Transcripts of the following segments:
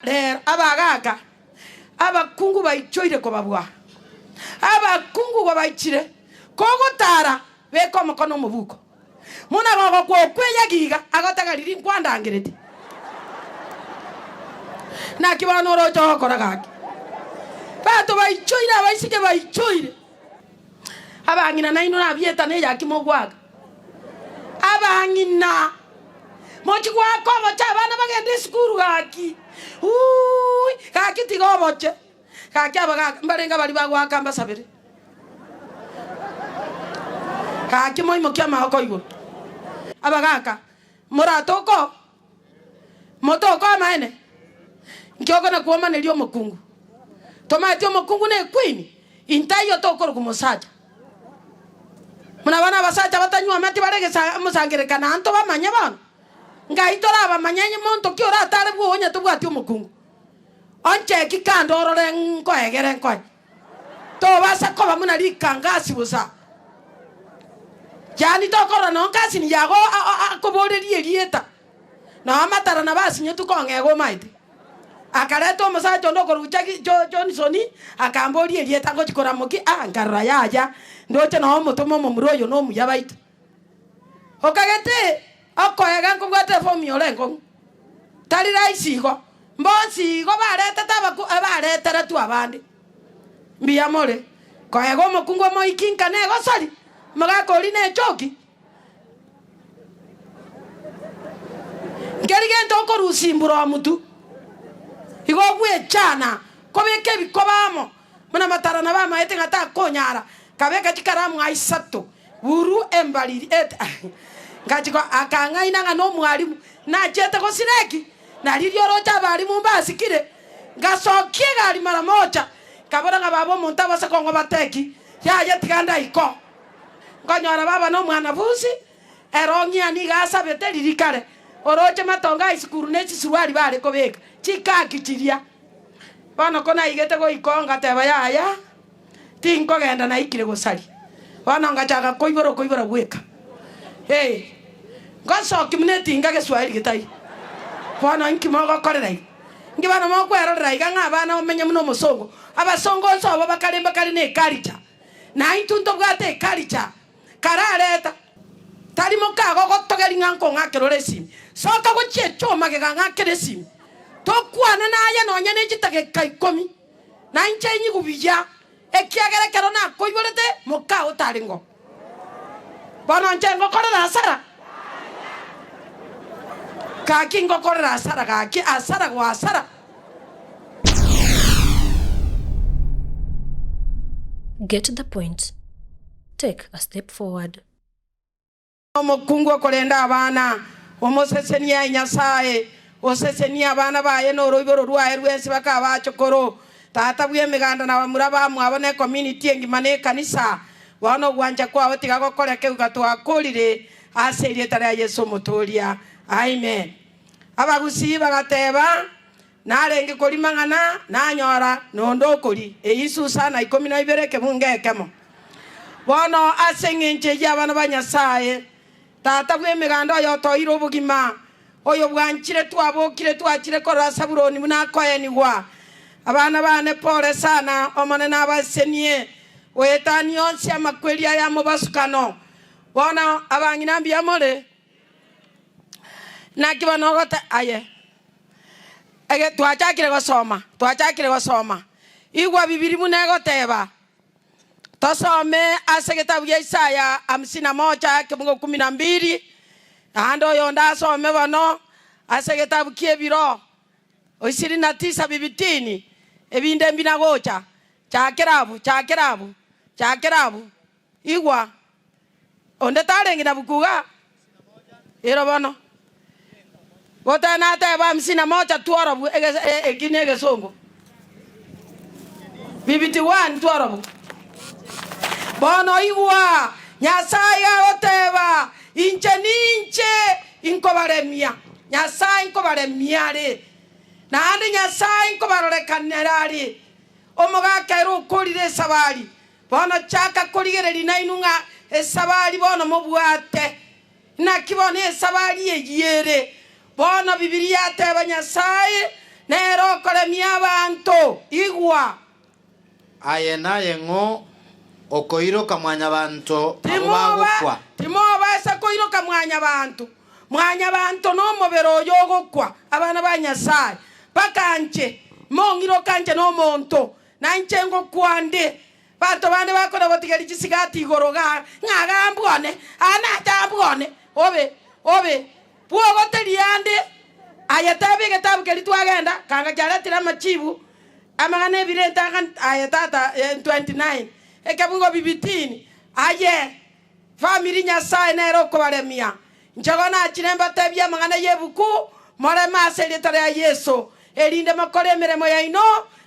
Rero abagaaka abakungu baichoire kobabua, abakungu gobaichire kogotara beka omokono omobuko, buna gogokwa okweyagia iga, agotega riria nkwandangeretie. Naki bono oroche ogokora gaki? Abanto baichoire, abaiseke baichoire. Abang'ina nainwe nabieta neyaki mogwaka. Abang'ina, mochie goaka oboche abana bagende esukuru gaki. Uuui, gaki tiga oboche. Gaki abagaka mbarenge baria bagoaka mbasabere. Gaki moimokie amagoko igoro. Abagaka, moratoke oo. Motoka amaene, inki okona kwomaneria omokungu? Tomaeti omokungu ne equeen, intaiyo tokorokwa mosacha. Buna bono abasacha batanywometi bare egesa omosangererekano aa ntobamanye bono? Ngai torabamanye onye monto ki oratare bwogo onye tobwati omokungu? Oncheki kando orore nkoegere nkoe. Tobasa koba buna rikangasi bosa. Yaani tokorora nonye cousin yago akoborerie erieta. Nao amatara nabo asinyetwe kong'ega omaete. Akareta omosacha onde okorokwa Jaki Jo Johnson, akamboria erieta ngochia koramokia, ah nkarora yaya, ndoche noo omotome omomura oyo nomuya baito. Okagete okoega nkobwate efomu ore enkong'u, tari rahisi igo. Mbonsi igo baretete abaku abareteretwe abande. Mbuya more, koega omokungu omoiki nka negosori, omogaka oria nechoki. Nkeri gento okorusia imbura omutu, igo ogwechana kobeka ebikoba amo, buna matara nabo amaete ng'a takonyara, kabeka chikaramu isato buru embariri et ngachia ko akang'aina ng'a nomwalimu, nachiete gosira eki? Na riria oroche abalimu mbasikire, ngasokia egari mara mocha, nkabora ng'a baba omonto abase kong'obata eki, yaya tiga ndaikoo. Nkonyora baba nomwanafunsi, ere ong'ia nigo asabete riria kare, oroche matongo a isukuru ne chisuruari bare kobeka, chikaki chiria. Bono konaigete goika oo ngateba yaya, tinkogenda naikire gosaria. Bono ngachaka koibora okoibora gweka. Ee, ngosokia buna etinga geswahili getaiyo. Bono inki mogokorera iga? Inki bono mokwerorera iga ng'a abana bamenye buna omosongo? Abasongo onsi obo bakare mbakare ne eculture. Na intwe ntobwate eculture karareta tari mokago gotogeria ng'a nkong'akera ore esimi. Soka gochia echoo magega ng'akere esimi. Tokwane naye nonya ne chitageka ikomi, na inche inyigu buya, ekiagera ekero nakoiborete mokao otarengeo. Bono inche ngokorera asara? Gaki ngokorera asara gaki, asara go asara. Get the point. Take a step forward. Omokungu okorenda abana, omosesenie aye Nyasae, osesenie abana baye na oroiboro rwaye rwensi bakaba abachokoro. Tata bw'emeganda na bamura bamwabo na ecommunity engima na ekanisa, bono ogwancha kwao tiga gokoreke goika twakorire ase erieta ria Yeso Omotoria. Amen. Abagusii bagateba, Narenge koria mang'ana, nanyora nonde okoria eyio Susana 12 ekebungo ekemo. Bono ase engencho eyio abana ba Nyasae, Tata bw'emeganda oyotoeire obogima, oyo bwanchire twabokire twachire korora Sabuloni buna akoenigwa. Abana bane pole sana, Omonene abasesenie, goetania onsi amakweri aya mobasukano. Bono abang'ina mbuya more? Naki bono ogote aye? Ege twachakire gosoma, twachakire gosoma. Igwa Bibiri buna egoteba. Tosome ase egetabu gia Isaya hamsini na moja ekemungo kumi na mbili, naende oyonde asome bono ase egetabu ki'Ebiro ishirini na tisa bibitini, ebinde mbina gocha. Chakera abwo, chakera abwo, chakera abwo. Igwa, onde tarenge na buku igaa, ero bono. Goteba nateba hamsini na moja tworobwe egese eki ne egesongo. Bibiti one tworobwe. Bono igwa, Nyasae agoteba, Inche ninche inkobaremia. Nyasae nkobaremia are, naende Nyasae nkobarorekanera are. Omogaka ere okorire esabari, Bono chaka korigereria nainwe ng'a esabari bono mobwate. Naki bono esabari eyio ere? Bono Bibilia yateba Nyasae. Nere okoremia abanto. Igwa! Aye naye ng'o okoiroka mwanyabanto abwo bagokwa? Timobaisa koiroka mwanyabanto. Mwanyabanto nomobere oyo ogokwa, abana ba Nyasae mpaka nche, mong'iroka nche nomonto, na inche ngokwa nde. Banto bande bakona gotigeria chisigati igoro igaa, ng'a agambwe one, aa nache ambwe one, obe, obe, bwogoteria ande. Aye teba egetabu keria twagenda, kanga kiaretire amachibu, amang'ana ebirente anga, aye tata, 29, ekebugo bibitini, aye. Family Nyasae nere okobaremia. Inche igo nachire mbatebie amang'ana y'ebuku, moreme ase erieta ria Yeso, erinde mokore emeremo yaino,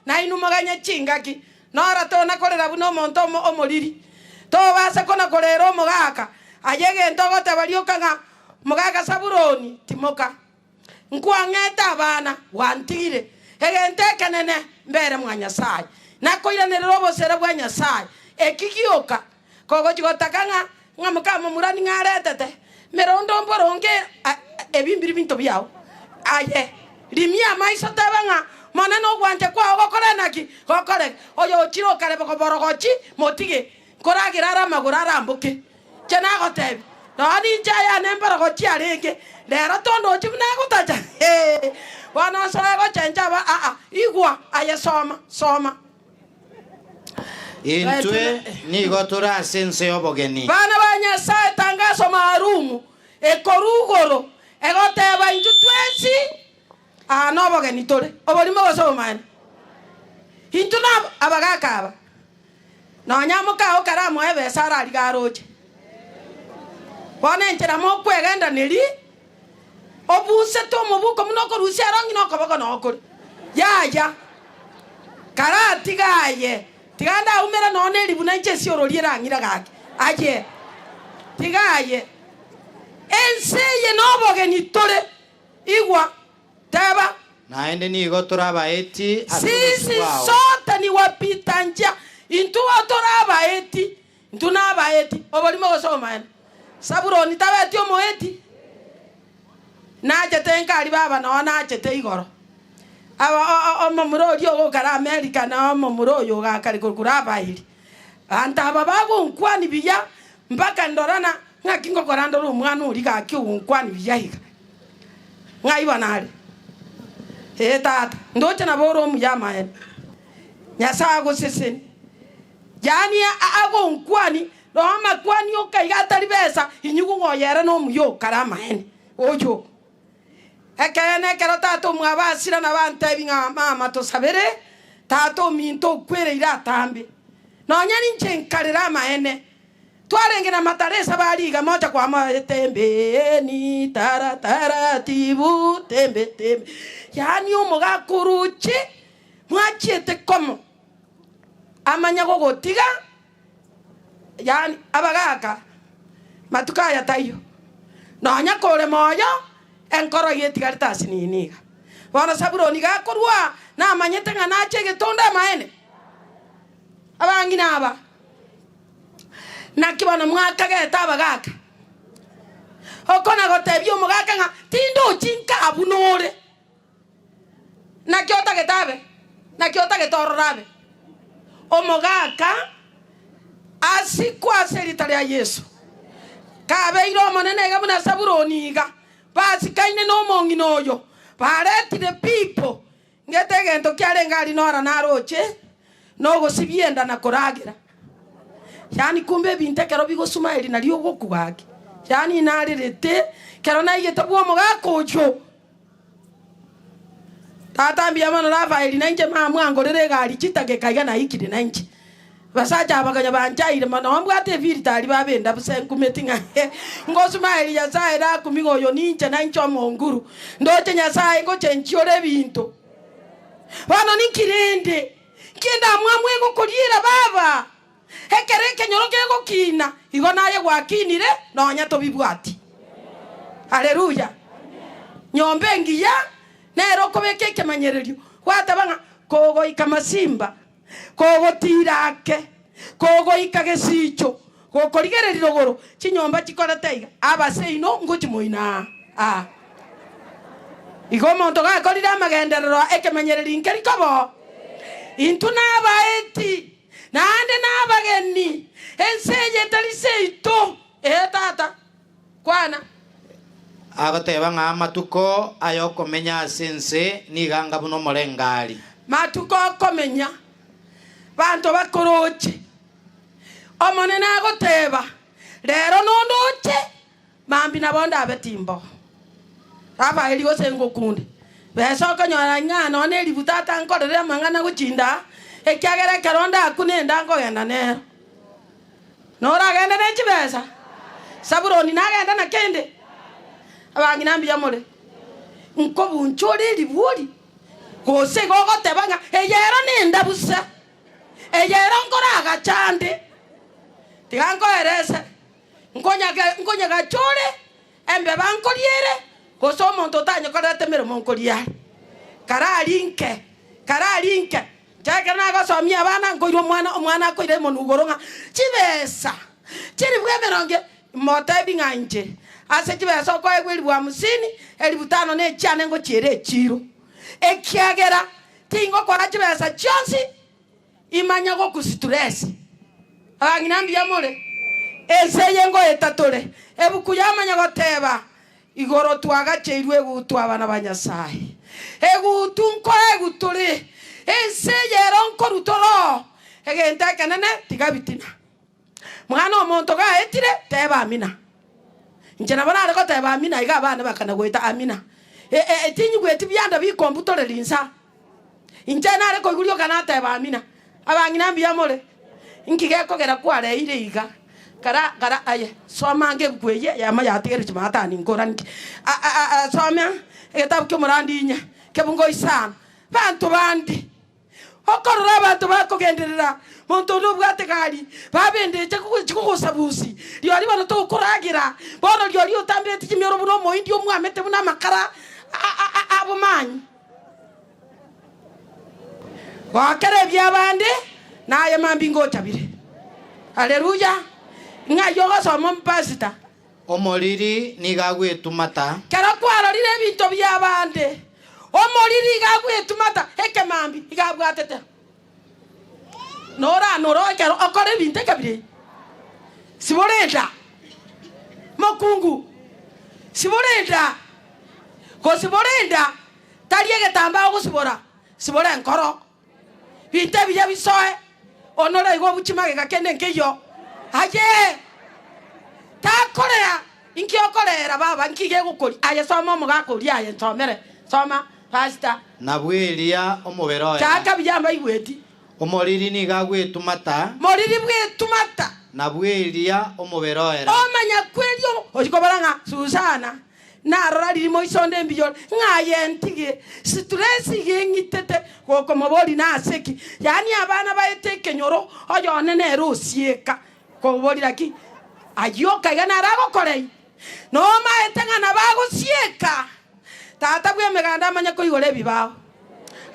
na inwe moganye chingaki. Nora tona korera buna omonto omoriri, tobasa kona korera omogaka. Aye egento ogoteba rioka ng'a, Mogaka Sabuloni, timoka. Nkwang'ete abana, gwantigire. Egento ekenene mbere mwa Nyasae, nakoiranerera obosera bwa Nyasae. Eki gioka kogochia gotaka ng'a ng'a mokamomura ning'o aretete merondo mboronge ebi mbiri binto biao. Aye rimia amaiso teba ng'a Monene ogwancha kwao gokore naki? Gokore. Oyo ochire okare borogochi motige, nkoragera are amagoro aramboke. Inche nagotebia, nonya ninche ayane mborogochi arenge, rero tondochi buna agotacha. Hee, bono nsoe gochencha aba aa, igwa, aye soma, soma. Intwe nigo tore ase ense y'obogeni. Bana ba Nyasae tangaso maalumu ekorwa igoro egoteba intwe twensi aa nobogeni tore, oborimo gose obomaene. Intwe nab abagaka aba, nonya mokao karamoe ebesa arariga aroche. Bono enchera mokwegendaneria Obusete omobuko buna okorusia erong'i na okoboko nokore. Yaya, karatiga aye, tiga ndaumere nonya ne ribuna inche esiorori erang'ire gaki. Aye, tiga aye. Ense eye nobogeni tore. Igwa, teba. Naende nigo tore abaeti ase obosio Sisi bwao. sote ni wapita njia, intwe tore abaeti. Intwe nabaeti, oborimo gose obomaene. Sabuloni tabeti omoeti? Nachete nkari baba noo nachete igoro. Aba omomura oria ogokara America na omomura oyo ogakare korokwa Rafaeli. Abanto aba bagonkwani buya mpaka ndora na ng'aki ngokora ndore omwana oria gaki ogonkwani buya iga. Ng'ai bono are? Ee tata, ndoche nabo ore omuya amaene. Nyasae agoseseni. Yaani agonkwani, roho amakwani oka iga atari besa, inyigwe ng'a oyo ere nomuya okare amaene, oyo. Ekeene ekero tata omwabo asira nabo antebi ng'a mama tosabere, tata ominto okwereire atambe. Nonya ninche nkarera amaene. Twarenge na mataresa baria iga mocha kwamo tembeni tara taratibu tembe tembe. Yaani omogaka oroche mwachiete komo. Amanye gogotiga, yaani abagaaka, matuko aya taiyo. Nonya kore moyo, enkoro eyio etigarete ase nini iga. Bono Sabuloni gakorua aa, namanyete ng'a nache egetondo amaene. Abang'ina aba, naki bono mwakagete abagaaka? Okona gotebia omogaka ng'a tindochi nka buna ore. Naki otagete abe? Naki otagete orore abe? Omogaka asikwe ase erieta ria Yeso. Kabeire omonene iga buna Sabuloni iga, basikaine nomong'ina oyo, baretire pipo, ngete egento kiarenge aria nora naroche, nogosibia enda na koragera. Yaani kumbe ebinto ekero bigosuma eri nario ogokwa gaki. Yaani narerete, ekero naigete bwa omogaka oyio. Tata mbuya mono Rafaeli na inche mama mwangorere egari chidakika iga naikire na inche. Basacha aba konya banchaire mono noo mbwate efilter aria babenda busa enkumeti ng'a ngosumaeri Nyasaye nakumiga oyo ninche na inche omonguru ndoche Nyasaye ngochenchia ore ebinto. Bono ninki rende? Nki endamwamu egokoriera baba? Ekero ekenyoro kegokiina, igo naye gwakiinire nonya tobibwati. Haleluya! Nyomba engiya nere okobeka ekemanyererio, gwateba ng'a kogoika masimba, kogotiira ake, kogoika gesicho, gokorigereria rogoro, chinyomba chikorete iga, aba seino ngochia moino aa, aa. Igo omonto gakorire amagenderero ekemanyererio nkeri kobo? Intwe nabaeti, naende nabageni, ense eye etari seito. Ee tata, kwana. Agoteba ng'a amatuko ay'okomenya ase ense nigo anga buna omorengari. Matuko okomenya, banto bakoroche. Omonene agoteba, Rero nondoche, mambia nabo ndabe timbo. Rafaeli gose ngokunde, besa okonyora ng'a nonya neribu tata nkorere amang'ana gochia indaa, ekiagera ekero ndakune enda nkogenda nero. Noragende ne chibesa? Sabuloni nagende na kende? Abang'ina mbuya more? Nkobunchore eribwori, gose igo ogoteba ng'a eye ero nenda busa, eye ero nkoragachande. Tiga nkoerese, nkonyagacha ore, embeba nkoriere, gose omonto otanyekorerete emeremo nkoria are. Karari inke, karari inke. Inche ekero nagosomia abana, nkoira omwana, omwana akoira emonwa igoro ng'a chibesa chilifu emerongo e, motebi ng'a inche ase chibesa okoegwa elifu hamsini, elifu tano na echiane ngochiera echiro, ekiagera tingokora chibesa chionsi imanye gokusituresi. Abang'ina mbuya more? Ense eye ngoeta tore, ebuku yamanya goteba, Igoro twagacheirwe egutu abana ba Nyasae. Egutu nkoegwa tore, ense eye ero nkorwa tore oo. Egento ekenene tiga bitina. Mwana omonto gaetire, teba amina. Inche nabo nare goteba amina iga abana bakana goeta amina. E, e, tinyigweti bianda bikombutorera insa. Inche nare koigwa rioka nateba amina. Abang'ina mbuya more? Inki gekogera kwareire iga? Kara, kara, aye, soma ange ebuku eye eyemo yatigerwe chimatani nkoranie. A, a, a, soma egetabu ki'omorandi inye, kebungo isano. Banto bande, okorora abanto bakogenderera, monto onde obwate gari, babendeche gogosabusi, rirorio bono tokoragera, bono rirorio otambereti chimioro buna omoindi omwamete buna amakara a, a, a, abomanyi. Gokera ebi'abande, naye mambia ngocha bire. Haleluya! Ng'ai ogosoma omopasita? Omoriri nigo agwetumata. Kero kwarorire ebinto bi'abande, omoriri iga agwetumata, ekemambia iga abwatete. Noranore ekero okora ebinto ekebire, sibora enda, mokungu, sibora enda, gosibora enda Tari egetambaa ogosibora, sibora enkoro. Binto ebiya bisoe, onore igo obuchie magega kende nkeiyo. Aye! Takorea, inki okoreera baba, nki gegokoria? Aye soma omogaka oria aye nsomere, soma pastor. Nabwo Elia omobere oye. Chaka buya mbaigweti. Omoriri nigo agwetumata. Moriri bwetumata. Nabwo Elia omobere oera. Omanya kweria ochia kobora ng'a Susana Narora ririmo isonde embiyore, ng'a aye ntige, situresi iga eng'itete, gokomoboria nase ki? Yaani abana baete ekenyoro, oyone nere osieka. Koboria naki ayio okaiga naro agokorei? Nomaete ng'a nabo agosieka? Tata bw'emeganda amanye koigora ebibao,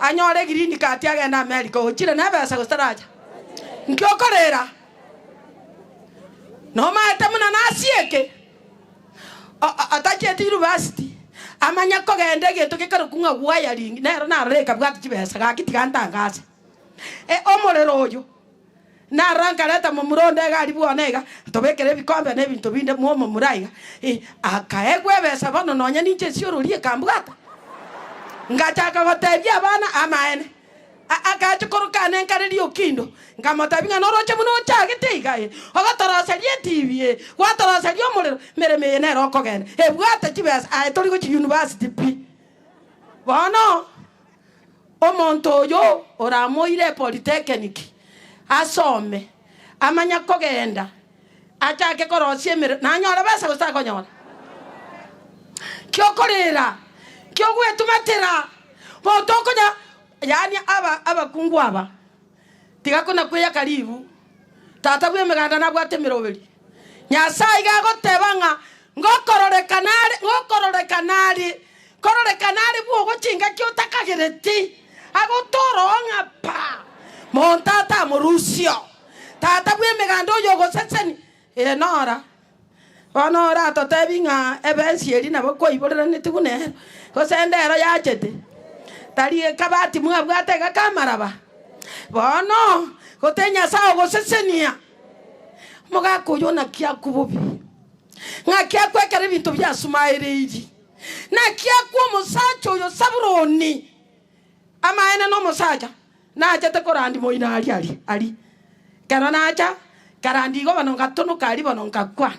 anyore egreen card agende America, ochire nebesa gose taracha? Nki okorera? Nomaete buna nasieke? Otachieti university amanye kogenda egento gekorokwa ng'a wiring nero narora ekabwati chibesa gaki tiga ntangase. Omorero oyo narora nkareta momura onde iga aria bwone iga ntobekere ebikombe na ebinto binde mwa omomura iga akaegwa ebesa bono nonya ninche esiorori ekambwata. Ngachaka gotebia abana amaene. Agacha korwa kane nkare riokindo, nkamotebia ng'a noroche buna ochagete iga, ee, ogotoroseria etibi, ee, gwatoroseria omorero, emeremo eye nere okogenda, ebwate chibesa, aye tori gochia university pi. Bono omonto oyo oramoire epolytechnic asome, amanye kogenda, achake korosia emeremo, nanyore besa gose takonyora? Ki okorera? Ki ogwetumatera? Monto okonya yaani aba abakungu aba tiga kona kweyaka ribu, tata bw'emeganda nabwate emeroberi. Nyasae iga agoteba ng'a ngokororekana are ngokororekana are kororekana are bwogo chingaki otakagereti, agotoora oo ng'a pa, monto atamorusio. Tata bw'emeganda oyo ogoseseni, ee nora. Bono oratotebi ng'a ebensi eria nabo kwaiboreraneti buna ero. Gose ndero yachete, tari ekabati mwabwate iga kamaraba. Bono, gote Nyasae ogosesenia, omogaka oyio naki akwo bobe? Ng'aki akwo ekero ebinto biasumaereiri? Naki akwo omosacha oyo Sabuloni? Amaene nomosacha nachete korandia moino aria aria aria. Ekero nacha, nkarandia igo bono ngatonoka aria bono nkakwana.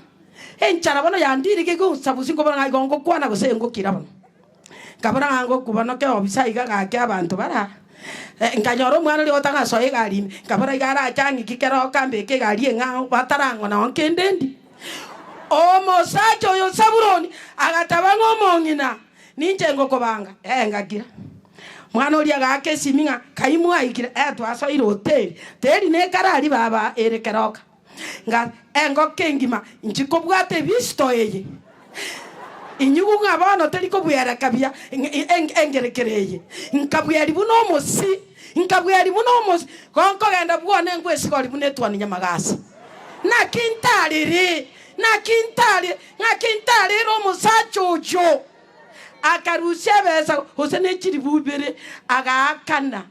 Enchara bono yandiire gegonsabusia nkobora ng'a igo ngokwana gose ngokira bono. Nkabora ng'a ngokwa bono keobisa iga gaki abanto bara Nkanyora omwana oria otangasoa egari ime, nkabora iga arache ang'ike kero okambeka egari eng'ao batarang'o nao nkende ndi. Omosacha oyo Sabuloni agataba ng'a omong'ina, ninche ngokobanga. Ee, ngakira. Mwana oria agaaka esimi ng'a kai mwaikire? Ee, twasoire hoteli. Teri nekare aria baba ere keroka. Nga engoko engima inchi kobwata ebisto eye, inyigwe ng'a bono teri kobwereka buya engerekere eye. Nkabweri buna omosi, nkabweri buna omosi, gonkogenda bwone ngwesigori buna etwani nyamagasi. Naki ntarere, naki ntare, ng'aki ntarere omosacha oyo. Akarusia ebesa gose ne chilifu ibere, agaakana.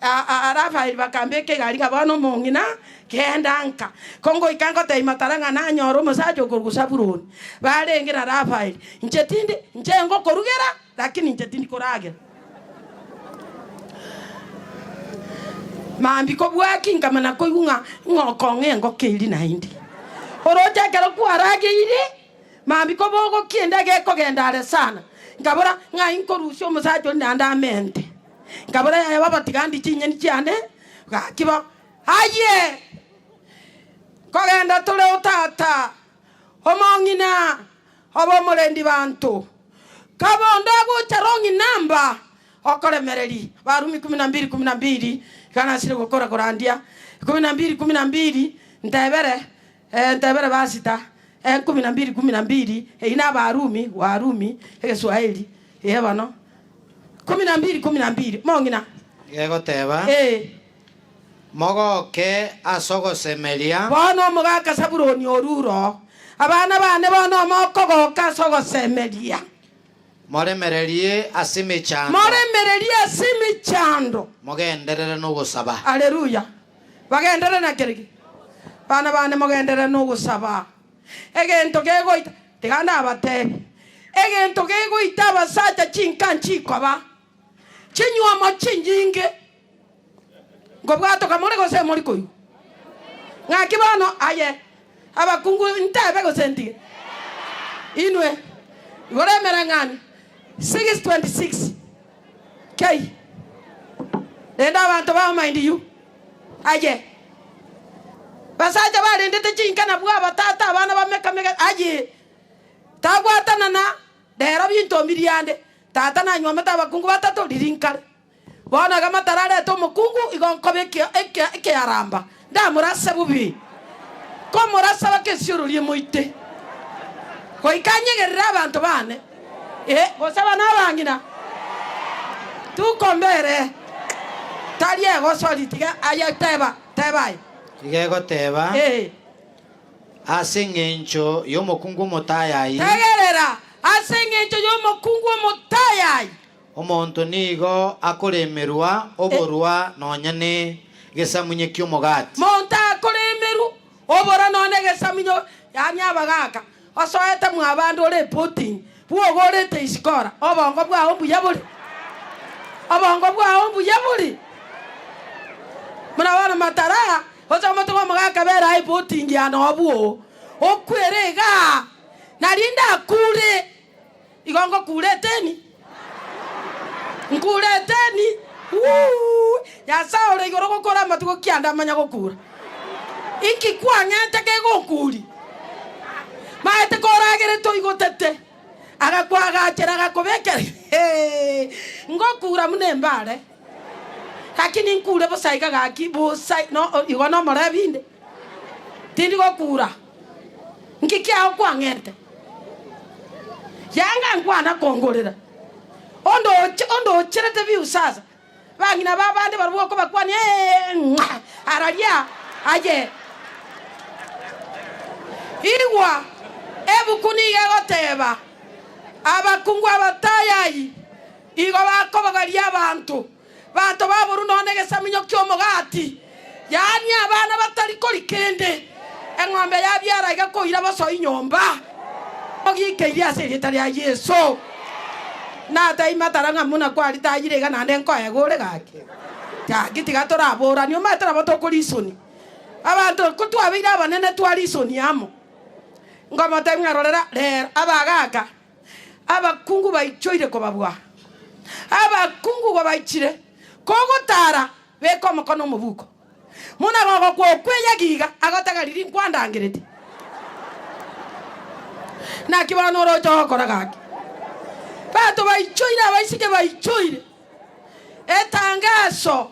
Rafaeli bakambeka egari ng'a bono omong'ina, genda nka. Ko ngoika ngotebia matara ng'a nanyore omosacha okorokwa Sabuloni. Barenge na Rafaeli, inche tindi, inche ngokorugera, lakini inche tindi koragera. Mambia kobwaki nkamanya koigwa ng'a ng'a okong'a engoko eria naende. Oroche ekero kwarageire, mambia koba ogokia endagera ekogenda are sana. Nkabora, ng'ai nkorusia omosacha oria naende amente. Nkabora, Yaya baba, tiga ndie chinyeni chiane. Gaki bo, Aye! Nkogenda tore o tata, omong'ina, obe omorendi banto. Kabe onde agocha rong'ina mba okoremereria. Warumi kumi na mbili kumi na mbili, iga nasire gokora korandia. Kumi na mbili kumi na mbili, ntebere, eh, ntebere basita, eh, kumi na mbili kumi na mbili, eyio na Abarumi, Warumi, Egeswahili, eh bono. Kumi na mbili kumi na mbili, mong'ina. Gegoteba, Ee. Mogoke ase ogosemeria. Bono omogaka Sabuloni orure oo. Abana bane bono mokogoka ase ogosemeria. Moremererie ase emechando. Moremererie ase emechando. Mogenderere nogosaba. Aleluya! Bagenderere na kereki? Bana bane mogenderere nogosaba. Egento kegoita, tiga nabateebie, egento kegoita abasacha chinka nchikoba, chinywomo chinyinge. Nkobwatoka more gose mori koigwa? Ng'aki bono aye abakungu ntebe gose ntige? Inwe igoro emereng'anio 6:26 K. Rende abanto bao mind you. Aye! Basacha barendete chinka nabwo abatata abana bameka-meka, aye! Tagwatanana rero binto mbiriande, tata nanywomete abakungu batato riria nkare. Bono iga matararete omokungu igo nkoba ekearamba, ndamorase bobe. Komorasa baka esiororia emoite, goika anyegerere abanto baane, ee, gose abana abang'ina. Tukombere, tari egosori, tiga aye teba, teba aye. Iga egoteba, Ee. Ase engencho y'omokungu omotayayi. Tegerera, ase engencho y'omokungu omotayayi. Omonto nigo akoremerwa oborwa nonya negesamunye ki'omogati. Monto akoremerwa oborwa nonya negesamunye, yaani abagaaka, osoete mwabande ore epoting, bwogorete isikora, obongo bwao mbuya bore? Obongo bwao mbuya bore? Buna bono matara, gose omote bw'omogaka bera aye epoting ya nobwo, okwere igaa, nario ndakure. Igo ngokura eteni, nkure eteni, wuu, Nyasae ore igoro gokora amatuko kianda amanya gokura. Inki kwang'ete kegonkuria? Maete koragerete oigotete, agakoagachera agakobekera hee, ngokura buna embare, lakini nkure bosa iga gaki bosa no igo nomorebi inde, tindi gokura. Nki kiao kwang'ete? Yanga nkwana kongorera. Ondoche, ondocherete biusasa. Bang'ina b'abande barabwo okobakwania, Ee, ng'a, araria, aye. Igwa, ebuku nigo egoteba, Abakungu abatayayi. Igo bakobogoria abanto, banto baborwa nonya negesamunyo ki'omogati, yaani abana batari kori kende, eng'ombe yabiara iga koira bosoi nyomba. Ogikeirie ase erieta ria Yeso. Nataima tara ng'a buna kwaritayire iga naende nkoegwa ore gaki. Gaki tiga toraboranie, omanyete nabo tokorisoni. Abanto ko twabeire abanene twarisoni amo. Nkomotebia ng'a rorera rero abagaaka Abakungu baichoire kobabua, abakungu gobaichire kogotara, beka omokono omobuko. Buna gogokwa okweyagia iga, agotega riria nkwandangeretie. Naki bono oroche ogokora gaki? Abanto baichoire, abaiseke baichoire etangaso.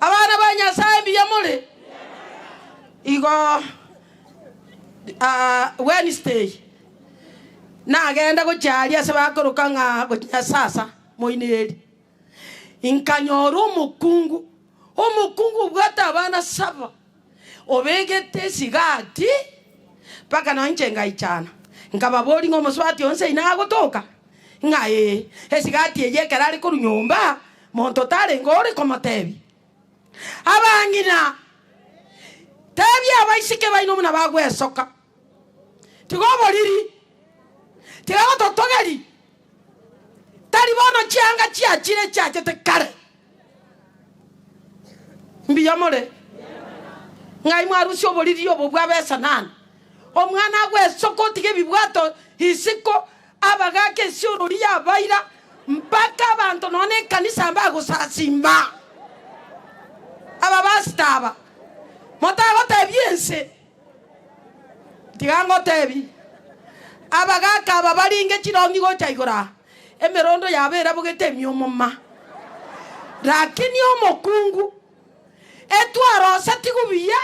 Abana ba Nyasae mbuya more? Igo Wednesday nagenda gochia aria ase bakoroka ng'a gochia Nyasasa moino eri, inkanyora omokungu, omokungu obwate abana saba, obegete esigati mpaka nonya inche ngaichana, nkababoria ng'a omosubati oyo nseino agotoka? Ng'a ee, esigati eyio ekero are korwa nyomba, monto tarenge ore komotebia. Abang'ina, tebia abaiseke baino buna bagwesoka. Tiga oboriri, tiga gototogeria. Tari bono chianga chiachire chiachete kare. Mbuya more? Ng'ai mwarusia oboriri obo bwa besa nane? Omwana agwesoka otiga ebibwato isiko, abagaaka esiorori yabaira, mpaka abanto nonya na ekanisa mbagosasimba. Abapastor aba, motagotebia ense, tiga ngotebie, abagaaka aba baringe chirongi gocha igoro aa, emerondo yabo erabogete emiomoma. Lakini omokungu etwarosetigwe buya.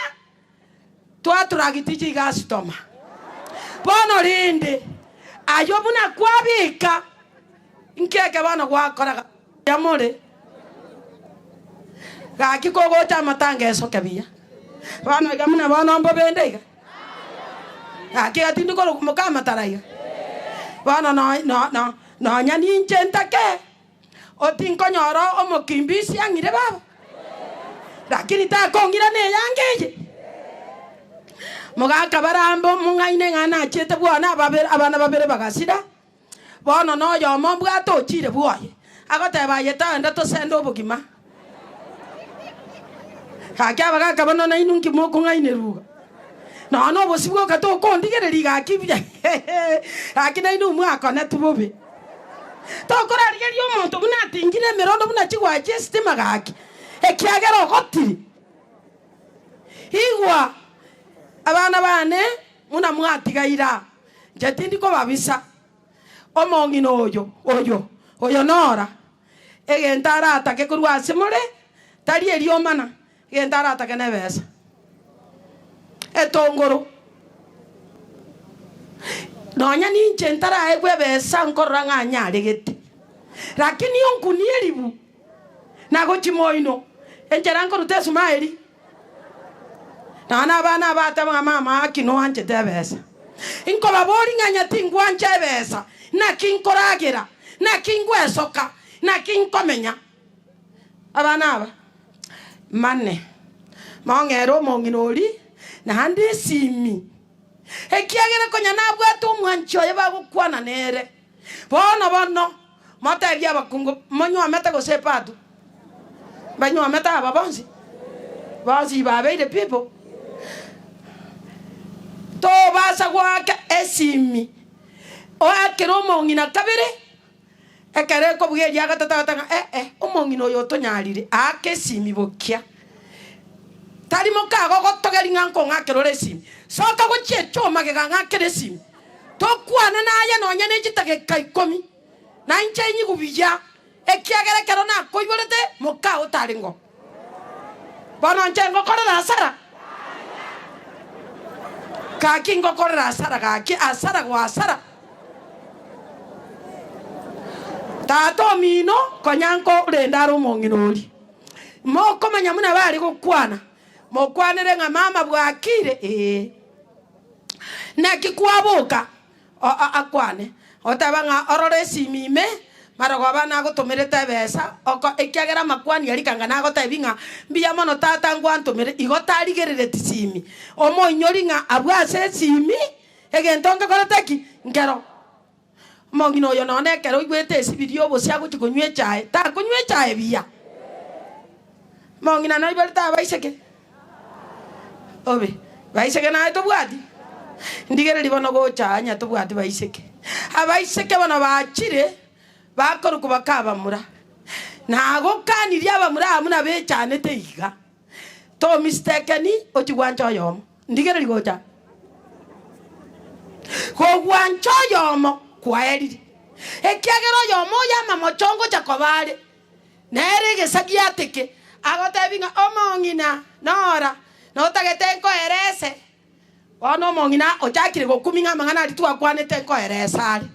Twaturagiti chigasitoma. Bono rende, ayio buna kwabeka, nkeke bono gwakora buya more. Gaki kogocha amatanga esoke buya. Bono iga buna bono mbobende iga. Gaki iga tindi korokwa mokamatara iga. Bono no no no nonya ninche ntake. Otinkonyora omokimbisi ang'ire baba, lakini takong'ira neyange eye. Mogaka barambe omong'aini ng'a nachiete bwane ababere abana babere bagasira, bono noyomo mbwate ochire bwoye, agoteba aye toende tosende obogima. Gaki abagaka bano nainwe nki mokong'ainerwa iga? Nonya na obosio bwoka tokondigereria gaki buya gaki nainwe mwakonetwe bobe. Tokorarigereria omonto buna atingire emerondo buna chigwaya chi'esitima gaki, ekiagera ogotire. Igwa, abana bane, buna mwatigaire aa, inche tindi kobabisa. Omong'ina oyo, oyo, oyo nora, egento aratake korwa ase more, tari eriomana, egento aratake nebesa. Etongoro. Nonya ninche ntaraegwe ebesa nkorora ng'a nyaregete, lakini onkunie ribu na gochia moino, enchera nkoruta esuma eria. Nonya na abana aba bateba ng'a mama aki noanchete ebesa. Nkobaboria ng'a onye tingwancha ebesa, naki nkoragera? Naki ngwesoka? Naki nkomenya? Abana aba mane mong'ere omong'ina oria naende esimi, ekiagera konya nabwate omwanchi oye bagokwana nere. Bono bono motebie abakungu, monywomete gose epatu? Mbanywomete aba bonsi? Bonsi babeire pi bo. Tobasa goaka esimi oakere omong'ina kabere. Ekero ekobugia eria gatato agoteba ng'a eh eh, omong'ina oyo otonyarire, aake esimi bokia. Tari mokagogotogeria ng'a nkong'akera ore esimi. Soka gochia echoo magega ng'akere esimi. Tokwane naye nonya ne chidageka ikomi, na inche inyigu buya, ekiagera ekero nakoiborete mokao otarengeo. Bono inche ngokorera asara? Gaki ngokorera asara gaki, asara gwa asara. Tata omino konya nkorende are omong'ina oria. Mokomanya buna bare gokwana, mokwanere ng'a mama bwakire? Ee. Naki kwaboka? Akwane, oteba ng'a orore esimi ime. Marogoba nagotomerete ebesa oko, ekiagera amakwani aria kanga nagotebi ng'a mbuya mono tata ngwantomere, igo tarigerereti simi. Omoinyori ng'a abwo ase esimi egento ngekorete ki? Nkero. Omong'ina oyo nonya ekero oigwete esibiri y'obosie agochia konywa echae, takonywa echae buya. Omong'ina noiborete abaiseke? Obe, baiseke naye tobwati? Ndigererie bono gocha aa onye tobwati baiseke. Abaiseke bono bachire, bakorokwa baka abamura. Nagokanirie abamura aba buna bechanete iga, tomistekeni ochie gwancha oyomo. Ndigererie gocha aa. Gogwancha oyomo kwaerire, ekiagera oyomo oyo amamocho ngocha koba are. Nere egesa giateke, agotebi ng'a omong'ina nora, notagete nkoerese. Bono omong'ina ochakire gokumia ng'a amang'ana aria twakwanete nkoeresa are.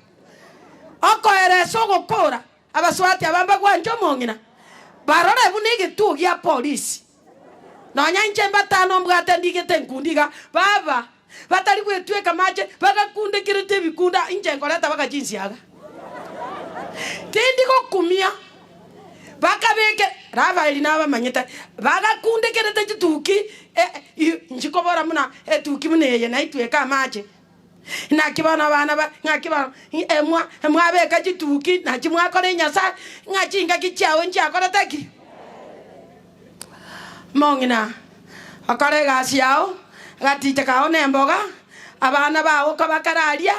Okoeresa ogokora, abasubati aba mbagwanche omong'ina, barore buna egetuo gia polisi. Nonya inche mbatano mbwate ndigete nkundi iga, baba batari gwetweka amache, bagakundekerete ebikunda, inche nkoreta baka chinsiaga. Tindi gokumia, bakabeke, Rafaeli nabamanyete, bagakundekerete chituki, nchikobora buna etuki buna eye naitweke amache. Naki bono abana ba, ng'aki bono, emwa, mwabeka chituki, naki mwakora enyasae, ng'a chingaki chiao nchiakorete ki? Omong'ina, okore egasi yao, agaticha kao nemboga, abana bao kobakararia,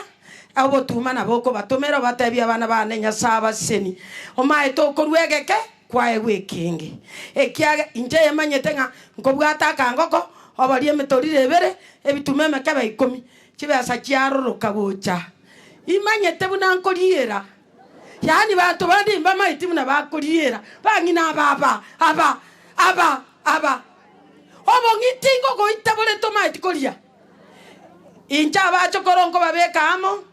obotuma nabo okobatomera obatebie abana bane Nyasae abasesenie. Omaete okorua egeke, kwaegwa ekenge. Ekiagera inche emanyete ng'a nkobwata akangoko, oborie emetoriro ebere, ebituma emekebe ikomi, chibesa chiaroroka gocha. Imanyete buna nkoriera. Yaani banto bande mbamaeti buna bakoriera, bang'ina aba aba, aba, aba, aba. Obong'iti ngogoita bore tomaeti koria. Inche abachokoro nkobabeka amo,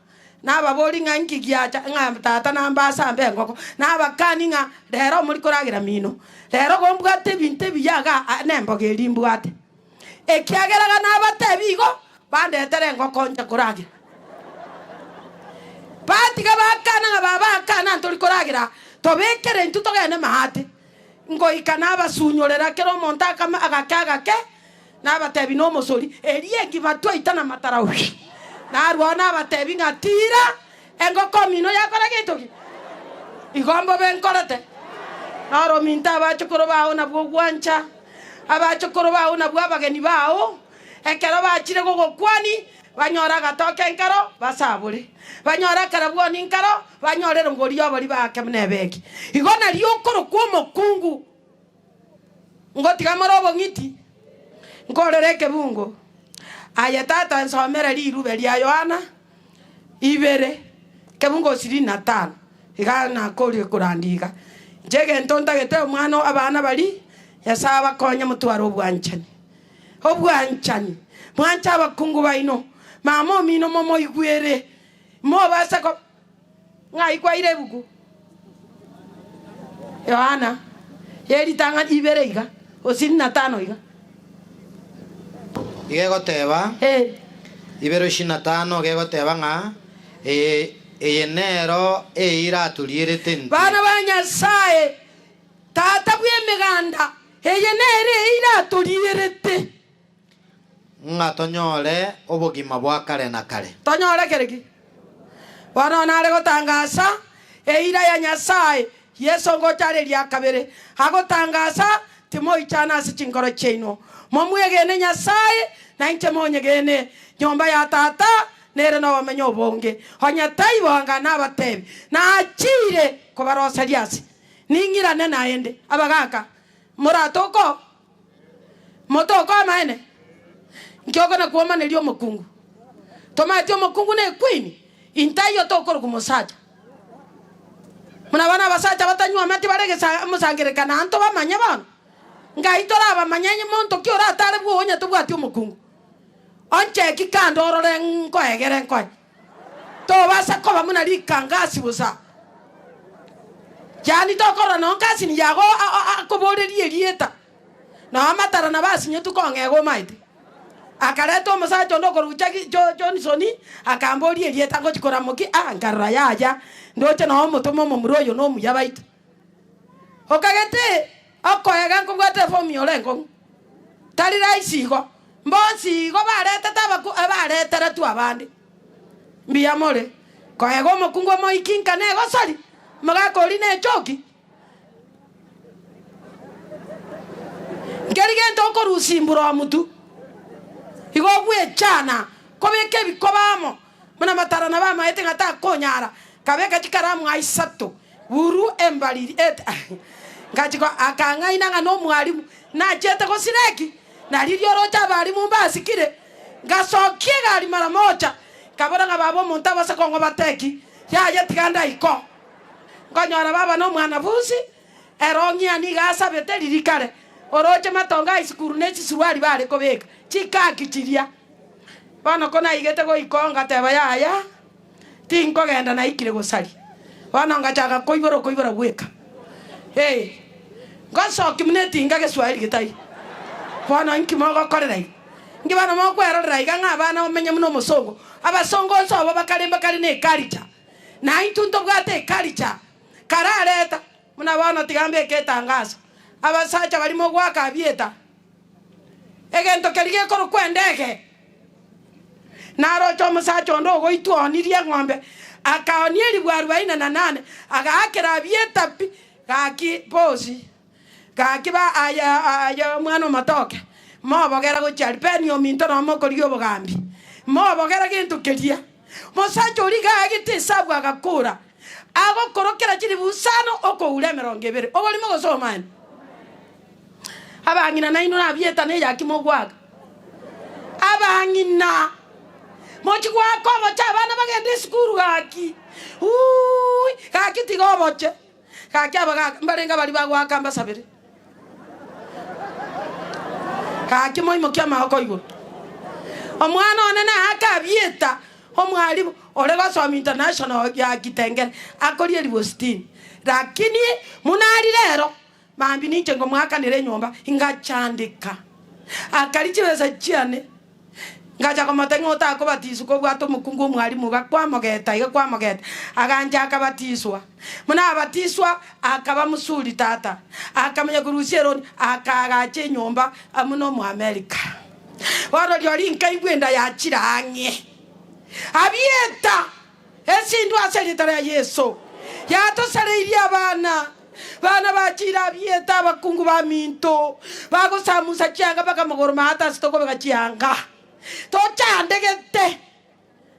nababori ng'a inki giacha, ng'a tata nambe asambe engoko, nabakani ng'a rero mori koragera mino, rero gombwate ebinto ebiya iga nemboga eria mbwate. Ekiagera iga nabatebi igo, bandetere engoko nche koragera. Batiga bakana ng'a baba akana ntori koragera, tobekere intwe togende maate. Ngoika nabasunyorera kera omonto akame agake agake, nabatebi nomosori, eria engima twaitana amatara wi! Narwao nabatebi ng'a tira, engoko omino yakora gento ki? Igo mbobe nkorete. Noro ominto abachokoro bao nabwo ogwancha, abachokoro bao nabwo abageni bao, ekero bachire gogokwani, banyore agatoke nkaro, basabore, banyore akarabwoni nkaro, banyore erongori y'obori baake buna ebegi. Igo nario okorokwa omokungu. Ngotiga more obong'iti, nkorere ekebungo. Aye tata nsomere rirube ria Yohana ibere, ekebungo ishirini na tano, iga nakorie korandia iga. Inche egento ntagete omwana abana baria, Nyasae abakonye motware obwanchani. Obwanchani, mwanche abakungu baino, mama omino momoigwere, mobase ko. Ng'ai kwaire ebuku? Yohana, ye ritang'ani ibere iga, gose na tano iga. Iga egoteba, Ee. Ibere ishirini na tano, iga egoteba ng'a eye, eye nero eira atorierete intwe. Bana ba Nyasae, Tata bw'emeganda, eye nere eira atorierete. Ng'a tonyore obogima bwa kare na kare. Tonyore kere ki? Bono nare gotangasa eira ya Nyasae, Yeso ngocha are eria kabere, agotangasa, Timoichana ase chinkoro chiaino. Momwegene Nyasae, na inche monyegene. Nyomba ya Tata nere nobomenyo obonge. Onye taibo anga nabatebi, nachiire kobaroseria ase. Ning'irane naende. Abagaaka, moratoke Motoka amaene, inki okona kwomaneria omokungu? Tomaeti omokungu ne equeen, intaiyo tokorokwa mosacha. Buna bono abasacha batanyuometi bare egesa omosangererekano aa ntobamanye bono? Ngai torabamanye onye monto ki oratare bwogo onye tobwati omokungu? Oncheki kando orore nkoegere nkoe. Tobasa koba buna rikangasi bosa. Yaani tokorora nonye cousin yago akoborerie erieta. Nonye amatara nabo asinyetwe kong'ega omaete. Akareta omosacha onde okorokwa Jaki, Jo, Johnson, akamboria erieta ngochia koramokia, ah, nkarora yaya, ndoche noo omotome omomura oyo nomuya baito. Okagete okoega nkobwate efomu ore enkong'u, tari rahisi igo. Mbonsi igo baretete abaku, bareteretwe abande. Mbuya more, koega omokungu omoiki nka negosori, omogaka oria nechoki. Nkeri gento okorusia imbura omutu, igo ogwechana kobeka ebikoba amo, buna matara nabo amaete ng'a takonyara, kabeka chikaramu aisato buru embariri et ngachia akang'aina ng'a nomwalimu, nachiete gosira eki? Na riria oroche abalimu mbasikire, ngasokia egari mara mocha, nkabora ng'a baba omonto abase kong'obata eki, yaya tiga ndaikoo. Nkonyora baba nomwanafunsi, ere ong'ia nigo asabete riria kare, oroche matongo a isukuru ne chisuruari bare kobeka, chikaki chiria. Bono konaigete goika oo ngateba yaya, tinkogenda naikire gosaria. Bono ngachaka koibora okoibora gweka. Ee, ngosokia buna etinga geswahili getaiyo. Bono inki mogokorera iga? Inki bono mokwerorera iga ng'a abana bamenye buna omosongo? Abasongo onsi obo bakare mbakare ne eculture. Na intwe ntobwate eculture karareta buna bono tiga mbeke etangaso abasacha baria mogoaka abieta egento keria gekorokwa endege naroche omosacha onde ogoitwa oonirie eng'ombe akaonia elifu arubaini na nane agaakera abieta pi gaki bosi gaki ba aya aya omwana omatoke mobogera gochia aria peni ominto noo mokorigia obogambi mobogera gento keria. Mosacha oria iga aagete esabu agakora, agokorokera chilifu isano okoura emerongo ebere. Oborimo gose obomaene? Abang'ina nainwe nabieta neyaki mogoaka. Abang'ina, mochi goaka oboche abana bagende esukuru gaki? Uuui, gaki tiga oboche. Gaki abagaaka mbarenge baria bagoaka mbasabere. Gaki moimokie amaboko igoro. Omwana one naake abieta omwalimu ore gosoma international ya Kitengela akoria elifu sitini. Lakini buna aria rero mambia ninche nkomoakanera enyomba ingachandeka. Akaria chibesa chiane. Ngacha komotebia ng'a otakobatiswa kobwate omokungu omwalimu iga kwamogeta iga kwamogeta, agancha akabatiswa. Buna abatiswa akaba mosuri tata, akamanya korusia eroni, akaagacha enyomba amo na Omoamerika. Bono rirorio nkaigwa enda yachire ang'e. Abieta! Esindwe ase erieta ria Yeso. Yatosareirie abana. Bana bachiire abiete abakungu baminto, bagosamusa chianga mpaka amagoro maate ase tokobeka chianga. Tochandegete.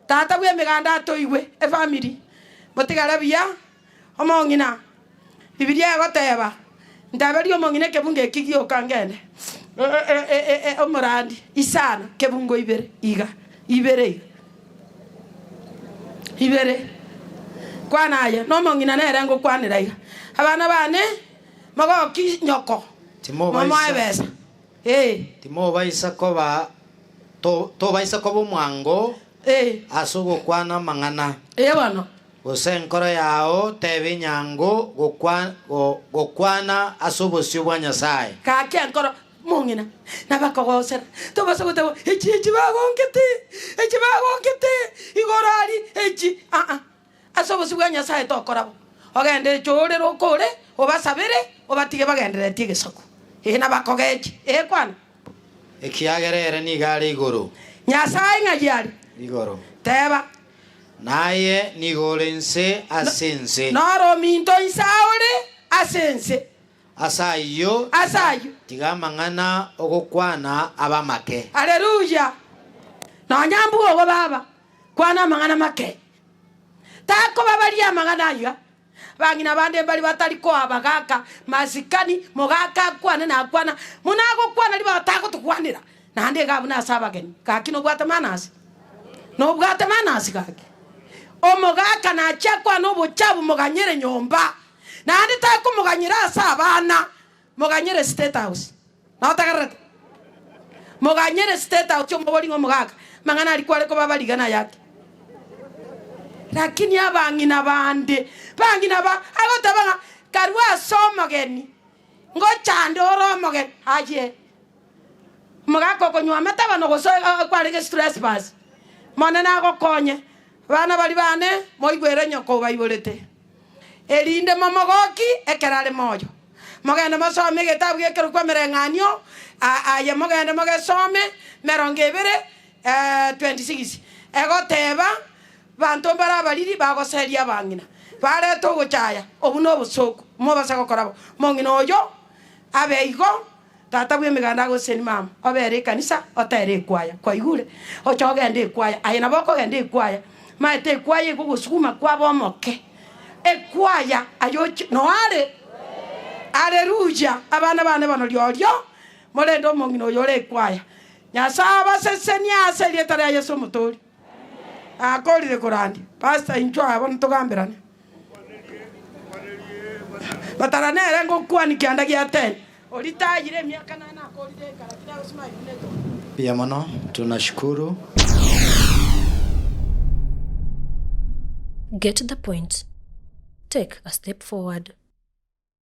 Tata bw'emeganda atoigwe, efamiri. Motigare buya, omong'ina. Bibilia egoteba, Ntaberie omong'ina ekebungo eki gioka ngende. Omorandi, isano, kebungo ibere iga, ibere iga, ibere. Kwana aye, nomong'ina nere ngokwanera iga. Abana bane, mogoki nyoko, Timobaisa- momoe ebesa. Ee. Timobaisa koba to- tobaisa koba omwango Ee. ase ogokwana amang'ana. Ee bono. Gose enkoro yao tebe enyango gokwana ase obosio bwa Nyasae. Gaki enkoro, mong'ina, nabakogosera, tobasa goteba, Echi echi bagonkete, echi bagonkete, igoro aria, echi, aa. Ase obosio bwa Nyasae tokora bo. Ogende echoorere okore, obasabere, obatige bagenderetie egesaku. Ee, nabakogeche. Ee, kwana. Ekiagera ere nigo are igoro. Nyasae ng'ai are? Igoro. Teba. Naye nigo ore inse ase ense. Noro ominto inse aore ase ense. Ase ayio, Ase ayio. tiga amang'ana ogokwana abe amake. Haleluya! Nonya mbwogo baba, kwana amang'ana make. Takobabaria amang'ana aiga. Bang'ina bande mbari batari koa abagaaka masikani, mogaka akwane na akwana, buna agokwana ribaga tagotokwanera, naende iga buna ase abageni. Gaki nobwate manners? Nobwate manners gaki? Omogaka nachia akwane obochabu moganyere nyomba, naende takomoganyera ase abana, moganyere state house. Notegererete? Moganyere state house omobori ng'a omogaka, amang'ana aria kware kobaba rigana ayake. Lakini abang'ina bande, bang'ina ba, agoteba ng'a karue ase omogeni, ngochande ore omogeni, aye. Omogaka okonywa amatabano gose kwarenge stress basi. Monene agokonye. Abana baria bane moigwere nyoko obaiborete, erinde momogoki ekero are moyo. Mogende mosome egetabu gekerokwa Emereng'anio, aye mogende mogesome, merongo ebere, 26, egoteba, Banto mbare abariri bagoseria abang'ina, barete ogochaya, obwo nobosooku, mobase gokora bo. Mong'ina oyo abe igo, Tata bw'emeganda agosesenie mama, obere ekanisa, otere ekwaya. Kwaigure? Oche ogende ekwaya. Aye nabo okogenda ekwaya. Maete ekwaya egogosuguma kwaba omoke. Ekwaya, aye oche, noare? Aleluya! Abana bane bono riorio, morende omong'ina oyo ore ekwaya. Nyasae abasesenie ase erieta ria Yeso Omotoori. Akorire korandia. Pastor inchuo aa bono togamberane. Batara nere ngokwania kianda gia ten. Oria tayire emiaka nane akorire ekara tari agosima aye buna etondo. Mbuya mono, tunashukuru. Get the point. Take a step forward.